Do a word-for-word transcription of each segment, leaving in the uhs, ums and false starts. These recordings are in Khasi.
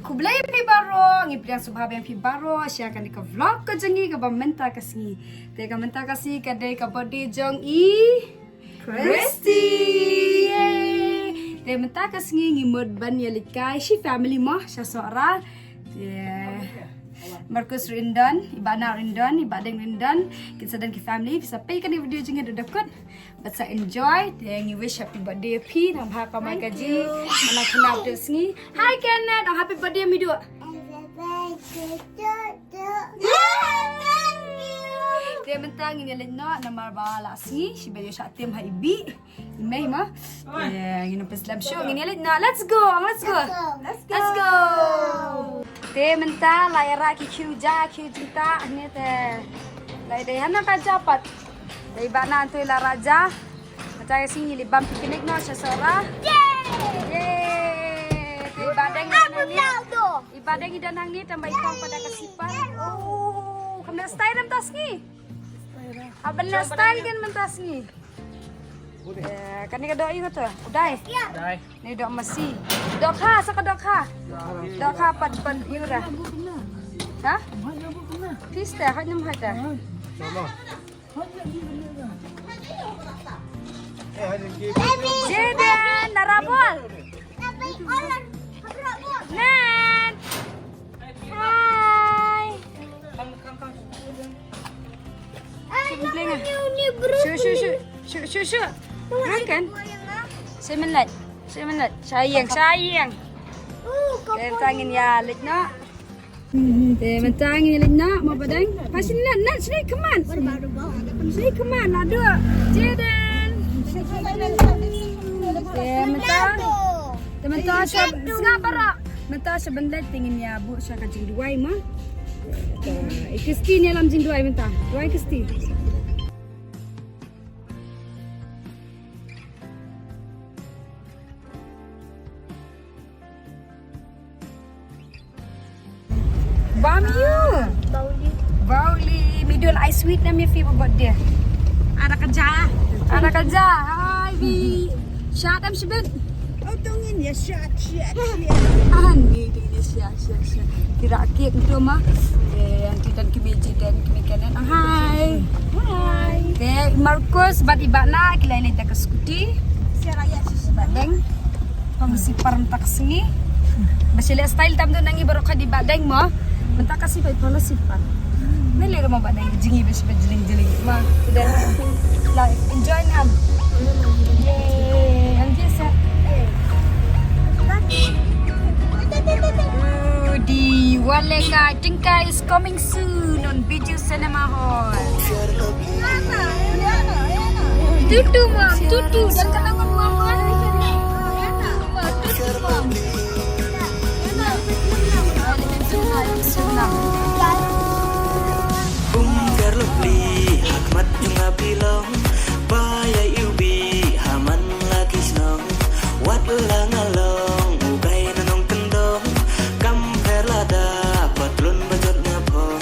Khublei phi baroh, ngi pdiang sngewbha biang phi baroh sha kane ka vlog ka jong ngi kaba mynta ka sngi. Te ka mynta ka sngi ka dei ka birthday jong i Christy. Yay! Te mynta ka sngi ngi mut ban ïa leit kai shi family mo sha Sohra. Te Marcus Rindon, i Bah Nah Rindon, i Bah Deng Rindon, kin sa don ki family, phi sa peit kane video jong ngi haduh ba kut. Bad sa enjoy, te ngi wish happy birthday ïa phi, nang bha ka mai ka jing, nang khynnah haduh sngi. Hi Kenneth, oh, happy birthday ïa mi duh. Te mynta ngin ïa leit noh namar ba la sngi, shi ba ïa shah tim ha i Bih. I Mei ma. Te ngin ym pynslem shuh, ngin ïa leit noh. Let's go, let's go. Let's go. Te mynta la ïa rah ki khiew ja, khiew jingtah, ne te. La ïa dei hana ka ja pat. Dei ba na tu la rah ja. Mynta ka sngi ngi leit bam picnic noh sha Sohra. Yay! Te i Bah Deng i don hangne. I Bah Deng i don hangne tang ba i pang pat da ka slipper. Oh, kam da style mynta sngi. Hap ban da style kan mynta sngi. Eh, kane ka doh aïu kata? U Dai. Dai. Ni doh masi. Dohkha, sa ka dohkha. Dohkha pat ban ïura. Ha? Pis te, ha nyam ha te. Jaden, narabol. Nan. Hai. Shu, shu, shu. Shu, shu, shu. Makan. Semenit. Semenit. Sayang, sayang. Te mynta ngin ïa leit noh. Te mynta ngin ïa leit noh, mo Bah Deng. Pas sini, Nan, Nan, sini, come on. Sini, come on, naduh. Jaden. Te mynta. Te mynta sa, sngap baroh. Mynta sa ban leit te ngin ïa buh sha ka jingduwai mo. Te i Christy ïalam jingduwai mynta. Duwai Christy. Bam ïu. Bauli. Bauli, middle ice sweet nam ïa phi ba birthday. Ada kerja. Ada kerja. Hai bi. Shat am shibit. Oh, tungin ya shat, shat, shat. An bi tungin ya shat, shat, shat. Tira kek tu ma. Eh, yang tidak kami jidan kami kanan. Hai. Hai. Okay, Marcus bad i Bah Nah ki la leit da ka scooty. Bah Deng. Pang slipper mynta ka sngi. Ba shi leh style tam tu nangi baroh ka di Bah Deng mo. Mynta ka sngi ba pang slipper. Ni leh mo Bah Deng jingi ba shi ba jiling jiling. Ma, udah la enjoy ngam. Yay, enjoy sa. Di Waleka Tingkai is coming soon on Bijou Cinema Hall. Tutu, Mom, tutu. Jangan kena ngomong, Mom. Tutu, Mom. Kum kar lok li, hakmat jong a bilong, ba ya iu bi, haman la ki shnong. Wat la nga long, u bai na nongkyndong, kam pher lada, patlun ba jot nga phong.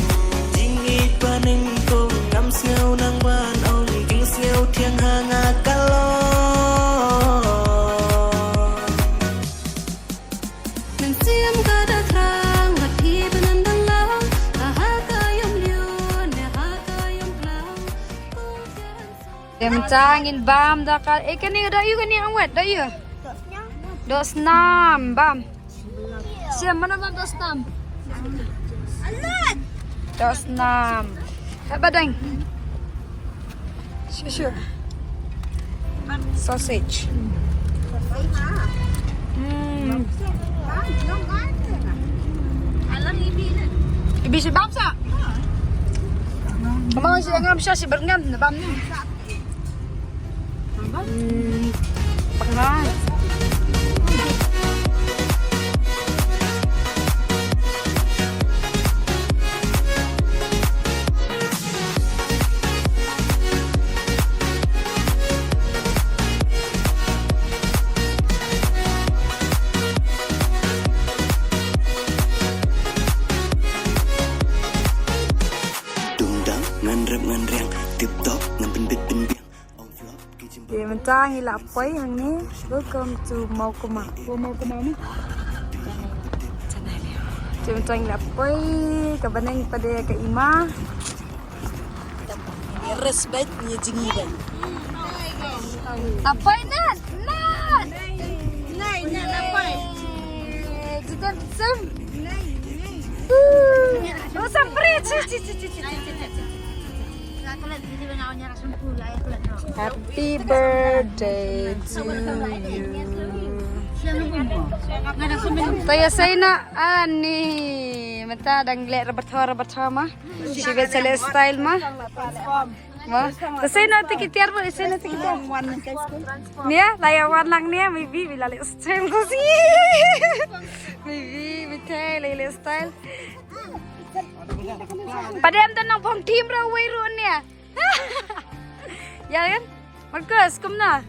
Jingïeit ba nyngkong, ngam sngew nang ban ong, jingsngew thiang ha nga ka long. Mynsiem ka da thrang, wat hi ba nan dang lang, ha ha ka ïom liu, ne ha ka ïom klang. Te mynta ngin bam da ka, eh, kane doh ïu kane, Angwet, doh ïu. Doh snam, bam. Siapa mana bam doh snam? Doh snam. Hai Bah Deng. Sure, sure. Sausage. Hmm. Ibi shi bam sa? Kamu shi ngam sha shi berngam na bam ni. Hmm. Pakai. Dum dang ngan rep ngan riang, tip top ngan pynbit pynbiang. Ong flop ki jim. Te mynta ngi la poi hangne. Welcome to Mawkama. Ko Mawkama ni. Janai, janai. Jingtang la poi ka bneng pat de ka i ma. Respect ni jingibei. Apai nat nat. Nai nat apai. Jidam sem. Nai nai. Oh, sampri. Chi chi chi chi chi. Happy birthday to you. Taya saina ani mata dang le rabatha rabatha ma. Shivet sale style ma. Ma. Tasaina tiki tiar ma, saina tiki tiar. Nia, laya wan lang nia, maybe bila le style ko si. Maybe, maybe le le style. Padem dan nang phong team ra wei ru nia. Ya kan? Marcus, kumno?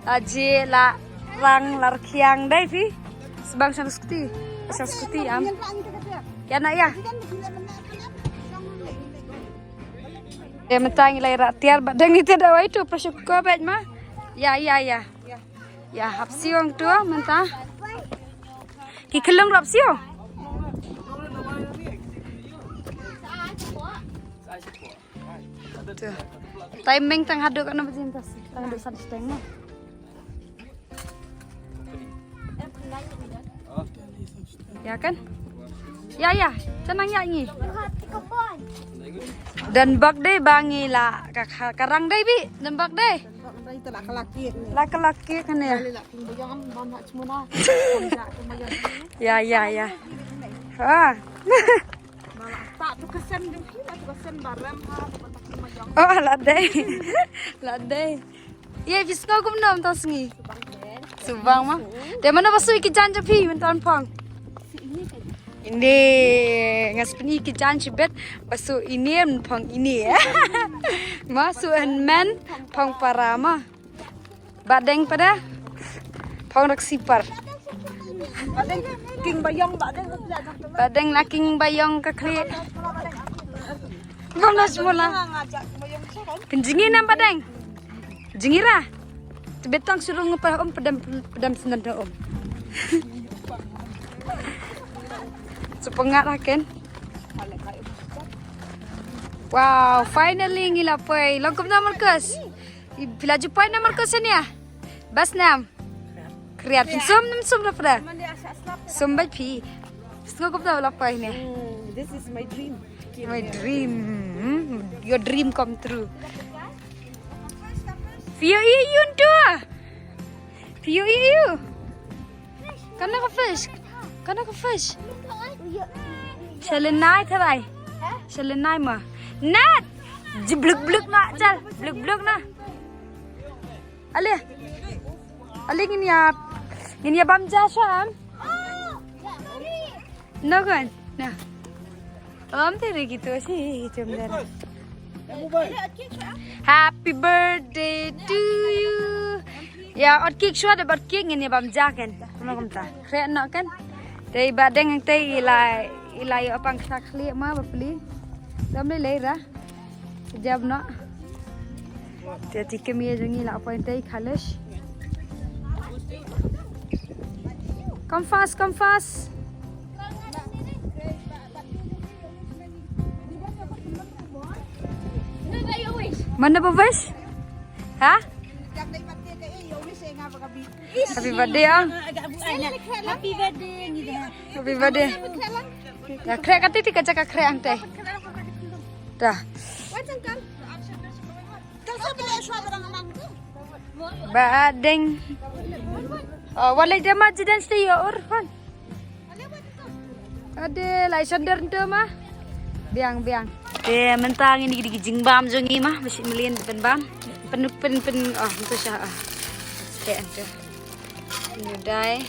Aji la rang la rkhiang dei phi. Sbang sang skuti. Sang skuti am. Ya na ya. Ya mentang ilai rak tiar bad dang ite da wai tu pressure cooker bad ma. Ya ya ya. Ya hap siwang tu mentang. Ki khlung rap siu. Timing tang haduh kan apa cinta sih? Tang haduh satu setengah. Ya kan? Ya ya, tenang ya ngi. Dan bak deh bangi la ka ka- karang deh bi, dan bak deh. La kelaki ya. Ya ya ya. Ah. Oh, la dei. La dei. Ye, phi sngew kumno mynta sngi? Subang ma. Te mano ba sui ki jan ja phi mynta phong. Ine, ngas pni ki jan chi bet ba su ine mynta phong ine. Ma su en men phong para ma. Ba deng pada. Phong rak sipar. Ba deng king bayong ba deng. Ba deng la king bayong ka khli. Bang na semula. Kenjingi nam ba deng. Jingira. Tebetang suruh ngepah om pedam pedam senan om. Sepengat aken. Wow, finally ngi la poi. Long kumno Marcus? Phi la ju poi na Marcus nia? Bas nam. Kriat sum nam sum na pada. Sum bai phi. Sngo kumno la poi nia? This is my dream. My dream. Your dream come true. Phi ïohi ïa u tu. Phi ïohi ïa u. Kana ka fish? Kana ka fish? Shalynai tharai. Shalynai ma. Nat. Ji bluk bluk na jal. Bluk bluk na. Ale. Ale ngin ïa. Ngin ïa bam ja sham. No kan? Na. Om te re gitu si jom dara. Happy birthday to you. Ya, ot kik shwa de bad kik ngin ya bam ja ken. Kumno kumta. Kre no ken. Te ba deng te ilai ilai apang ksak khli ma ba pli. Dam le le ra. Jab no. Te ti kemie jong ngi la poi te khalish. Come fast, come fast. Mana ba wish? Ha? Happy birthday ang. Happy birthday. Ya krek ati ti ka jaka krek ang te. Dah. Ba deng. Oh, walai jama jidan stay ya ur fan. Ade lai sander nte ma. Biang biang. Te mentang ini digi jingbam jong i ma, masih melin pen bam. Pen pen pen oh ntu sha ah. Te ente. Ini dai.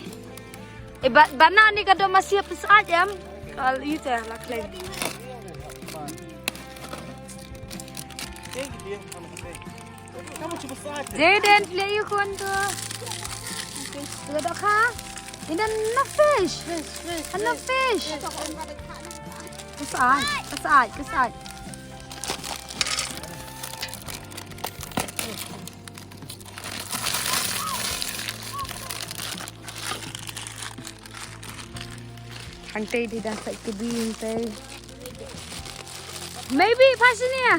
Eh ba bana ni kado masih pes ajam. Kal ite la klem. Jaden, play you khun tu. Ila doh kha. Ina na fish. Fish, fish. Ana fish. Kasai, kasai, kasai. Ang tei di dan sait kebi ang tei. Maybe passion ya.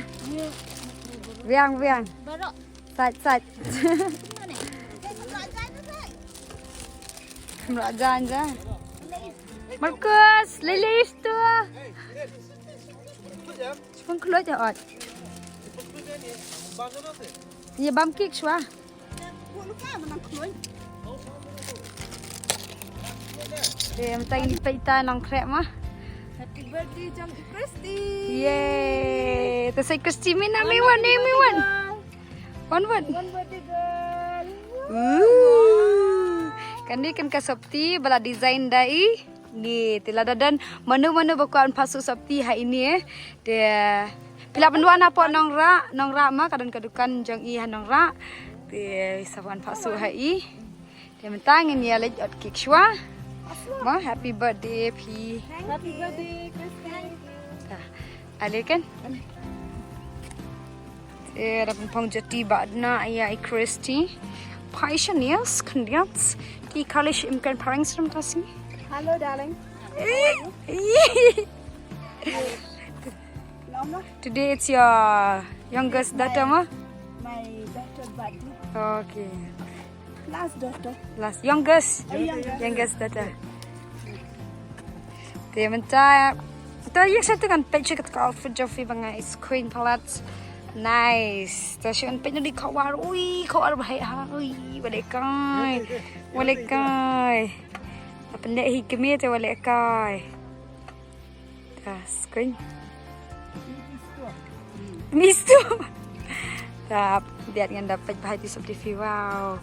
Biang biang. Baru. Sait sait. Kamra jan ja. Marcus, lilis tu. Sipang keluar je ot. Ye bam kik shwa. Te mtang pita nong krek ma. Happy birthday jong i Christy. Yay. Te sai Christy mina mi wan ni mi wan. Wan wan. One birthday girl. Ooh. Kan ni kan ka sopti bala design da i. Ni te lada don mano mano ba kwan pasu sopti ha ini eh. Te phi lah ban wan hapoh Nongrah, Nongrah ma ka don ka dukan jong i ha Nongrah. Te sa wan pasu ha i. Te mynta ngin ïa leit ot kik shwa. Ma happy birthday phi. Happy birthday Christy. Aleken. Te da pynpong jati ba na ïa i Christy. Pioneers, congrats. Ki college imkan parents from tasni. Hello darling. Mama. Today it's your youngest daughter ma? My daughter birthday. Okay. Last daughter. Last youngest. Oh, youngest. Youngest daughter. Te mynta. Te ïa sa tu kan picture kat ka outfit jong phi ba nga is queen palat. Nice. Te shu kan picture di khawar. Ui, khawar bahai ha. Ui, wale kai. Wale kai. Apa ndak hi kemie te wale kai. Ta skring. Mistu. Ta biat ngan dapat bahai ti sop T V. Wow.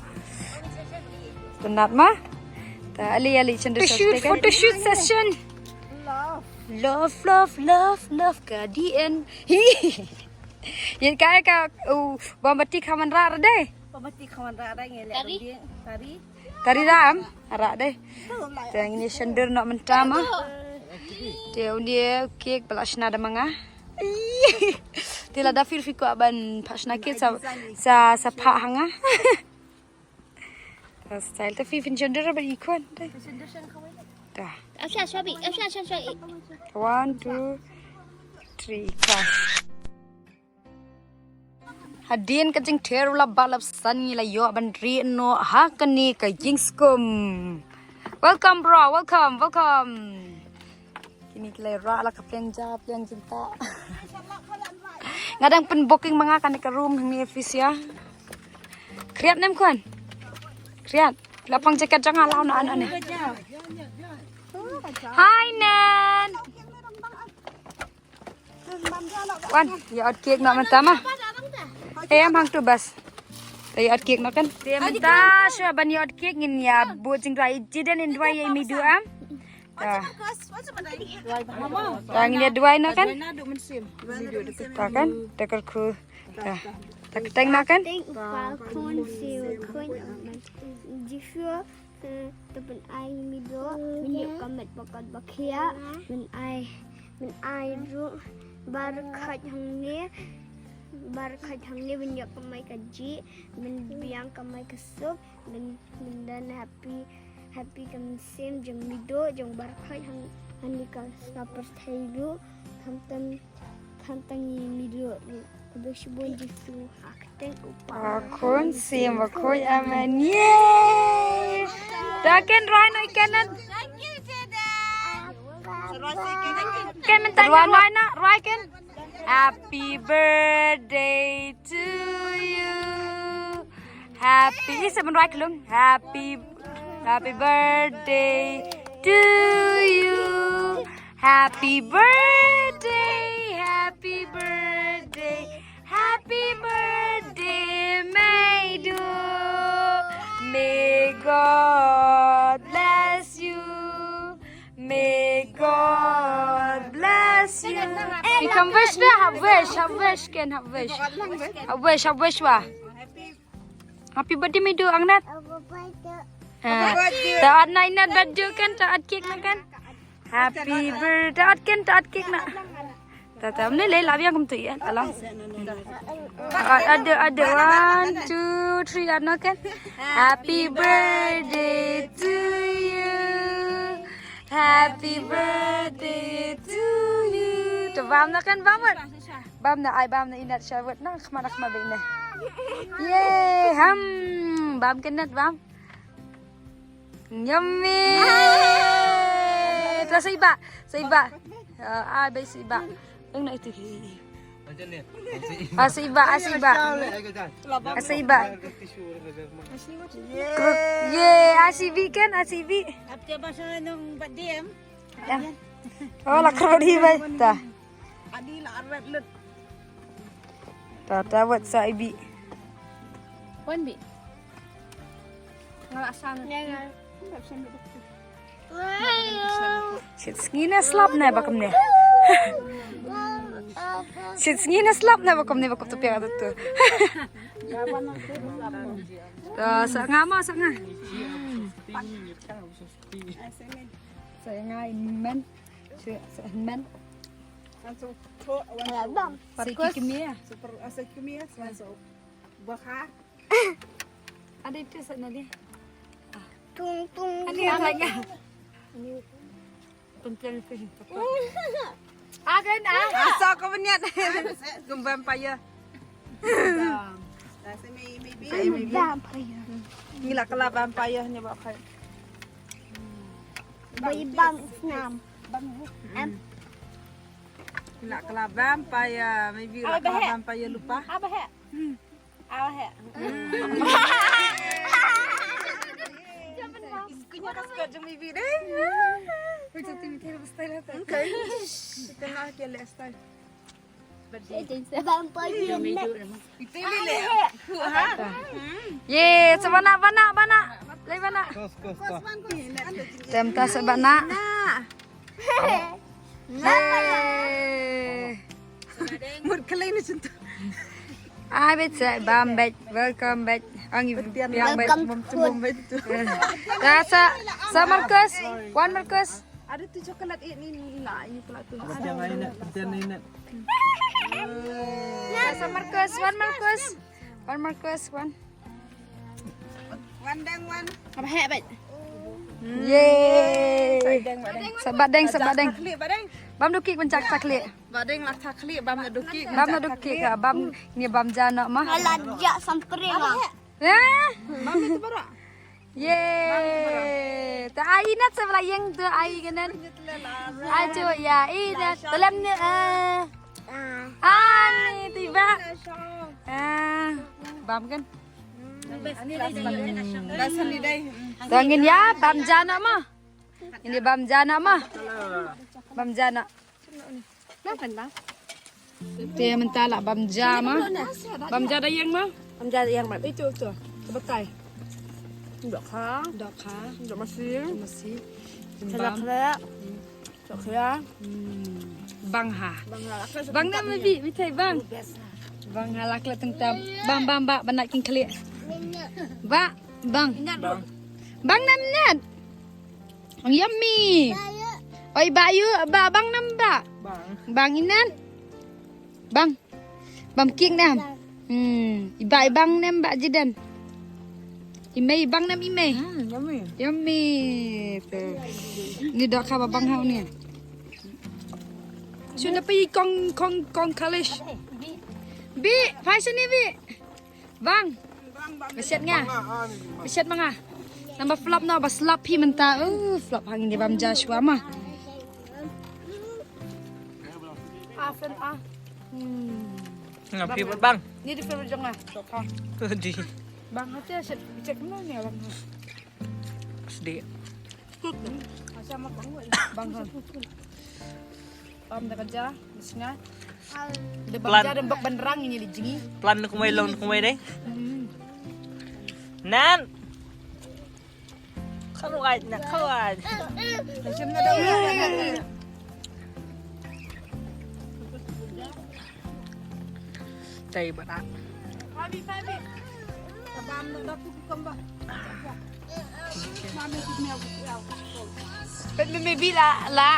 Tenat ma. Ta ali ali cendol. Photoshoot, photoshoot session. Love, love, love, love ka D N. Hi. Yin ka ka u bambati kaman ra deh. Bambati kaman ra deh ngel. Tari. Tari. Tari ram, arak deh. Te ngin ïa shandur noh mynta ma. Te un ïa kek ba la shna da ma nga. Te lada phi phi kwah ban phah shna kek sa sa sa phah ha nga. Style te phi phin shandur ba i kwah deh. Ta. Asha shabi, asha asha shabi. One, two, three, class. Hadien ka jingther u la ba lap san ngi la ïoh ban rieh noh ha kane ka ïing skum. Welcome bro, welcome, welcome. Kine ki la rah la ka pliang ja pliang jingtah. Nga dang pyn booking ma nga kane ka room hangne office ïa. Khriat ne em khun? Khriat. La phong jacket jong nga la na an ane. Hi Nan. Wan, ïa ot kek noh mynta ma. Te ïa hangtu bas. Te ïa ot kek noh kan. Te mynta shuwa ban ïa ot kek ngin ïa buh jingduwai, Jiden in duwai ïa i Midu am. Ta. Ta ngin ïa duwai noh kan. Ta kan. Ta kyrkhu. Ta. Ta kyrteng noh kan. Teng u pa khun si u khun. Jisu. Te, te pyn-ai Mido, mynjur ka met ba kot ba khiah, pyn-ai, pyn-ai ruh, bar khat hangne, bar khat hangne, mynjur ka mai ka jih, mynbiang ka mai ka suk, myn, myndan happy, happy ka mynsiem, jong Mido, jong bar khat hang, hangne ka sna pyrthei ruh, khamtam, khamtam ngi Mido ruh. Khublei shibun Jisu ha ka kyrteng u Pa, Khun, Sim, Bakhuid, Amen. Yay! Da ken rwai noh ken. Ken mynta rwai noh, rwai ken. Happy birthday to you. Happy, isa ban rwai klung. Happy, happy birthday to you. Happy birthday, happy birthday, happy birthday, Meidu. May God bless you. May God bless you. Ïa kam wish da, hap wish, hap wish ken, hap wish. Hap wish, hap wish wa. Happy birthday Midu, Angnat. Happy birthday. Ah, ta at na inat bad ju kan, ta at cake na kan. Happy birthday, ta at kan, ta at cake na. Ta ta mne le la biang kum tu ya, alang. At, ada, ada, one, two, three, at na kan. Happy birthday to you. Happy Happy birthday to you. To bam na kan bam wat. Bam na ai bam na inat sha wat nang khma na khma bine. Yay, ham. Bam kan nat bam. Yummy. To sa iba, sa iba. Ah, ai bai sa iba. Eng na itu. Ah, sa iba, ah, sa iba. Ah, sa iba. Ye, ah, sa ibi kan, ah, sa ibi. Ap te ba sa nong bat diem. Ya. Oh, la kro di bai. Ta. Adi la arwet lut. Ta ta wat sa ibi. Wan bi. Ngala san. Shit sngi ne slap ne ba kumne. Shit sngi ne slap ne ba kumne ba kum tu pia tu tu. Ta sa nga ma sa nga. Sa nga men. Sa men. Sa ki kmie. Ada itu sa nadi. Tung tung. Ada yang lain. Tung tung. Agan ah. Asa ko bniat. Kum vampire. Asa maybe maybe. Vampire. Ni la kala vampire ni ba khai. Bai bang snam. Bang. Em. Ni la kala vampire, maybe la kala vampire lupa. Apa he? Awa he. Kunya ka suka jong Bibi deh. Wait, satu minit, kita style apa? Okay. Kita nak dia lihat style. Bang pagi. Itu ni le. Ku ha. Ye, sa bana bana bana. Lai bana. Tem ta sa bana. Mut khlei ni chintu. Ai bet sa bam bet, welcome bet. Ang i piang bet. Welcome. Mum chum bet. Ta sa sa Marcus, wan Marcus. Ada tu coklat eh ni ni la, you pula tu. Tiang ai net, tiang ai net. Ta sa Marcus, wan Marcus. Wan Marcus, wan. Wan dang wan. Apa hek bet? Yeay. Sabat deng, sabat deng. Bam dukik pencak caklik. Badeng lah caklik, bam na dukik. Bam na dukik ka, bam ni bam jana mah. Alah jak sampring ah. Eh? Bam itu barak. Yeay. Ta ai inat sebelah yang tu ai kenan. Ajo ya inat. Dalam ni ah. Ani tiba. Ah, bam kan? Dah seni dai. Tangin ya, bam jana mah. Ini bam jana mah. Bam jana. Nah, kan bang. Te mynta lah bam ja mah. Bam ja da ïeng mah. Bam ja da ïeng mah. Itu tu. Sebatai. Dok ha. Dok ha. Dok masi. Masi. Bam. Coklat. Coklat. Hmm. Bang ha. Bang ha. Bang nam bi, bi tai bang. Bang ha lak la tengtam. Bang bang ba bana king klik. Ba bang. Bang nam nat. Bang yummy. Oi ba yu ba bang nam ba. Bang. Bang inan. Bang. Bam king nam. Hmm, iba ibang nem ba jidan. Imei ibang nem imei. Hmm, yummy. Yummy. Tu. Ni dak kaba bang hau ni. Sudah pergi kong kong kong college. Bi, pai sini bi. Bang. Beset nga. Beset manga. Namba flop no ba slap hi menta. Uh, flop hang ni bam Joshua ma. Ah, friend ah. Hmm. Nga favorite bang. Ni di favorite jong nga. Di. Bang hati asyik check mana ni orang. Sedih. Bang ha. Bam da ka ja, bsnga. Da bam ja da bok ban rang ini di jingi. Plan na kumai long na kumai dai. Nan. Kawai na kawai. Tay ba. Abi abi. Ka bam na da tu kamba. Pet me me bi la la.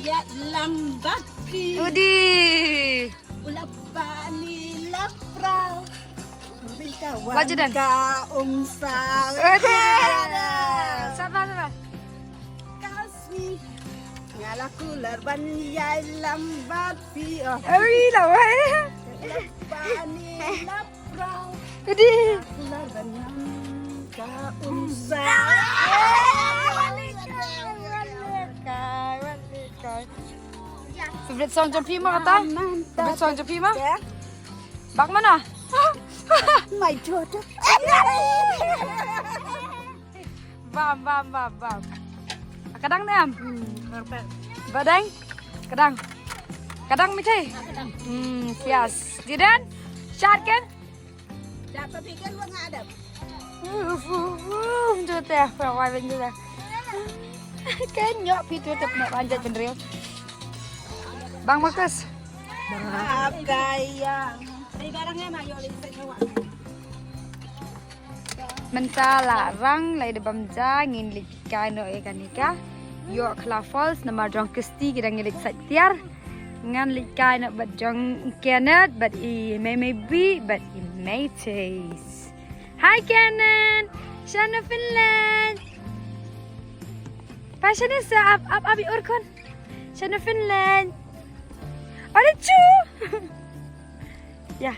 Ya lang baki. Udi. Ulap bani lapra. Bika wan ka umsa. Udi. Sabar sabar. Kasmi. Kular ban ïai lam bad phi, oh. Oi, la wai. Bani lap rau. Jadi. Kular ban ïam ka unsa. Favorite song jong phi ma kata? Favorite song jong phi ma? Bak mana? My daughter. Bam, bam, bam, bam. Ka dang ne em? Hmm, perfect. Ba dang? Ka dang. Ka dang mithai? Ka dang. Hmm, yes. Jidan? Shad kan? Dapat pikir gua nggak ada. Uf, uf, uf, tu teh, pawai ben tu teh. Kan nyok pi tu teh pernah panjat bendril. Bang Markus. Maaf kaya. Dari barangnya mah yuk, lebih nyawa. Mynta la rang la da bam ja ngin leit kai noh ïa kane ka Ïoh Khla Falls namar jong Kirsty ki dang ïa leit sait tiar. Ngan leit kai noh bad jong Kenneth bad i Mei Mei Bi bad i Mei Chase. Hi Kenneth. Shano Finland. Pa shano sa ap ap ap i urkon. Shano Finland. Ore chu. Ya.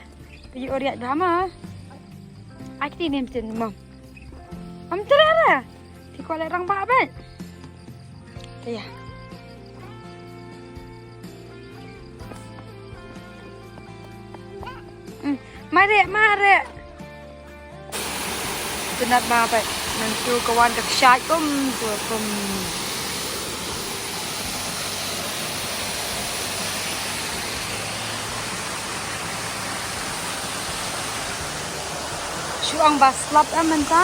Pi ur ya dama. Akti nim tin mam. Am tara. Ti ko le rang ba ba. Ya. Hmm. Mare mare. Tynat ma peit. Nangtu ka wan ka kshaid kum tu kum. Shu ong ba slap em mynta.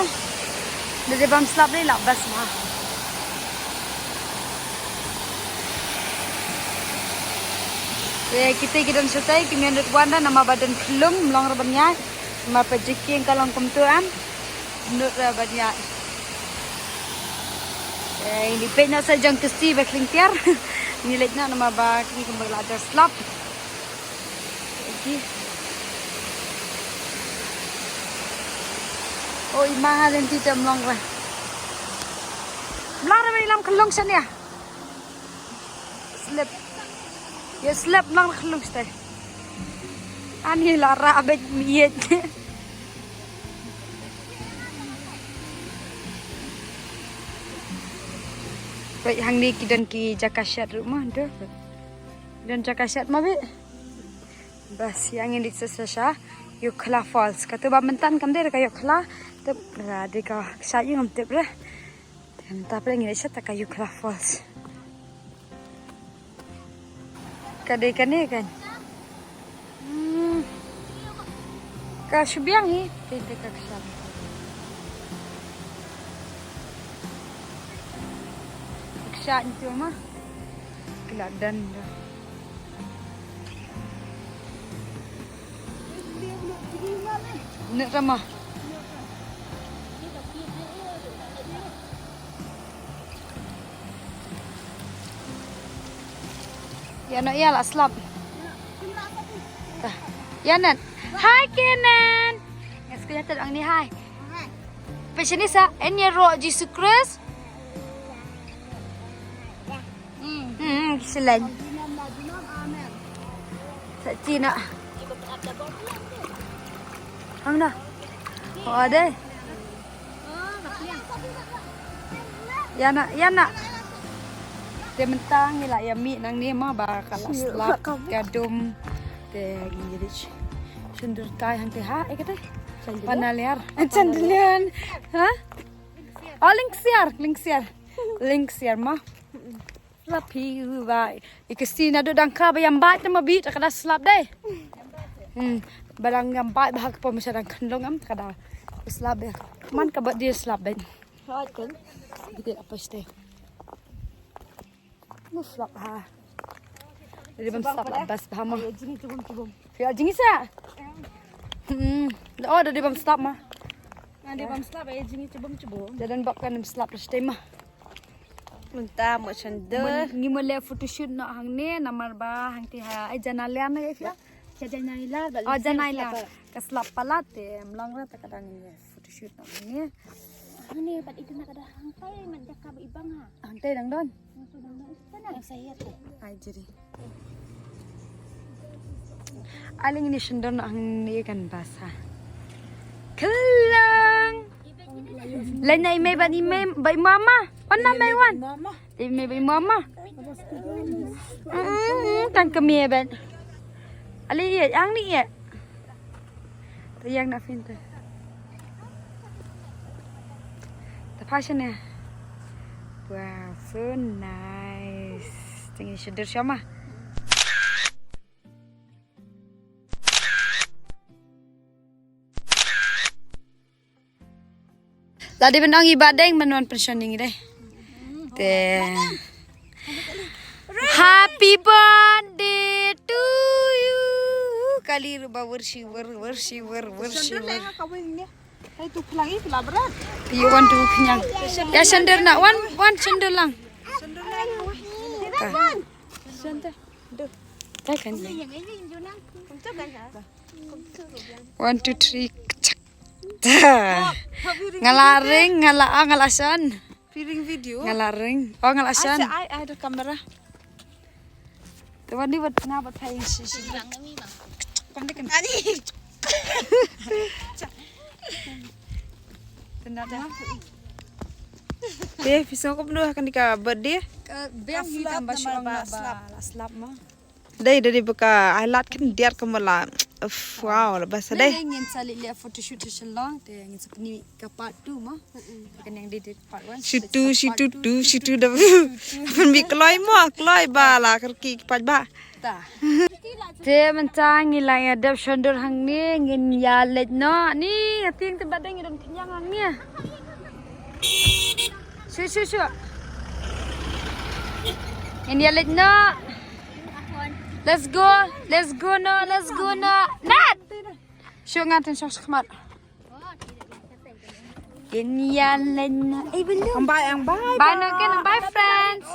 Da dei bam slap dei lah best ma. Te kita ki don shatai ki mih nud wan da namar ba don khlung mlong ra ban ïaid. Namar ba jikieng ka long kumtu em. Nud ra ban ïaid. Te ngi peit noh sa jong Kirsty ba khling tiar. Ngi leit noh namar ba kine kumba la jar slap. Ki. O i ma ha lynti te mlong re. Mlong re ba i lam khlung shane. Slip. Ïa slip mlong re khlung shane. Ani la ra beit miet. Beit hangne ki don ki jaka shet ruh ma, don. Don jaka shet ma beit. Bas, ïa ngin leit sa sa sha Ïoh Khla Falls. Katu ba mynta kam dei ka Ïoh Khla. Tip ra dei ka sha ïa ngam tip ra. Te mynta pyrshah ngin leit sa ta ka Ïoh Khla Falls. Ka dei kane kan. Hmm. Ka shu biang hi. Te te ka kshaid. Ka kshaid tu ma. Ki la don da. Nek sama. Ïa na ïa la slap. Ïa nan. Hi Kenan. Ngas ku ïa tad ang ni hi. Passionisa en ïa roh Jisu Khrist. Hmm, hmm, selain. Sa Cina. Hang na. Oh, ada. Ïa na, ïa na. Te mynta ngi la ïa mih nangne ma ba ka la slap ka dum. Te ngi ri shun dur kai hangte ha, eh kata. Panaliar. Chandelier. Ha? Oh, lingsiar, lingsiar. Lingsiar ma. Slap hi u bai. I Christina do dang ka ba ïam bai te ma bit ka da slap dei. Hmm. Ba dang ïam bai ba ha ka pom sha dang khyndong am ka da slap dei. Man ka ba dia slap dei. Hot kan. Bit apa ste. Mu slap ha. Jadi bam slap lah bas ba ma. Ayo jingïa chubum chubum. Ïa jingïa sa. Hmm. Oh, da dei bam slap ma. Nga dei bam slap, ayo jingïa chubum chubum. Da don bak kan slap da stem ma. Mynta mo chandel. Ngi mo leh photoshoot noh hangne namar ba hangte ha ai Janaliar na ga ïa. Cha Janaliar ba. Oh, Janaliar. Ka slap palat te mlong ra ta ka dang ïa photoshoot noh hangne. Hangne bad itu na ka da hangtai man jaka ba ibang ha. Hangtai dang don. Hangtai dang don. Kan Ai jiri. Ale ngin ïa shon dor noh hangne kan basa. Khlong. Leit na i mei bad i mei bad i mama. Wan na mei wan. Mama. Te mei bad i mama. Mm, tang kmie bad. Ale ïa hangne ïa. Te ïa na phin te. Te fashion ne. Wow, so nice. Te ngin ïa shon dor sha ma. Lada ban ong i Bah Deng ban wan pynshong ïa ngi dei. Te. Happy birthday to you. Kali ruh ba wyrshi wyrshi wyrshi wyrshi. Te ïa wan tu khñiang. Ïa shon dor na wan wan shon dor lang. Ta. Ta kan. One, two, three. Nga la ring, nga la, ah, nga la shon. Piring video. Nga la ring. Oh, nga la shon. Ai, ai, ai, the camera. Te wan di wat na bat phai shi shi. Kon de kan. Ani. Tena da. Te phi sngewbha kumno ha kane ka birthday? Ka biang hi tam ba shu ong ba slap ma. Dei dei ba ka highlight khyndiat ka mala. Uff, wow, la best dei. Ngin sa leh photoshoot sha Shillong te ngin sa pyni ka part two mo. Ka nang dei dei part one. Shutu shutu tu shutu da. Pynbit kloi mo, kloi ba la kyrki pat ba. Ta. Te mynta ngi la ïa dep shon dor hangne ngin ïa leit noh. Ni, ïa tieng te ba dang ïa don khñiang hangne. Shu shu shu. Ngin ïa leit noh. Let's go. Let's go noh. Let's go noh. Nat. Shu ngan ten shong shakmat. Ngin ïa leit noh. Eh, belum. Ang bye, ang bye. Bye noh kan, bye friends.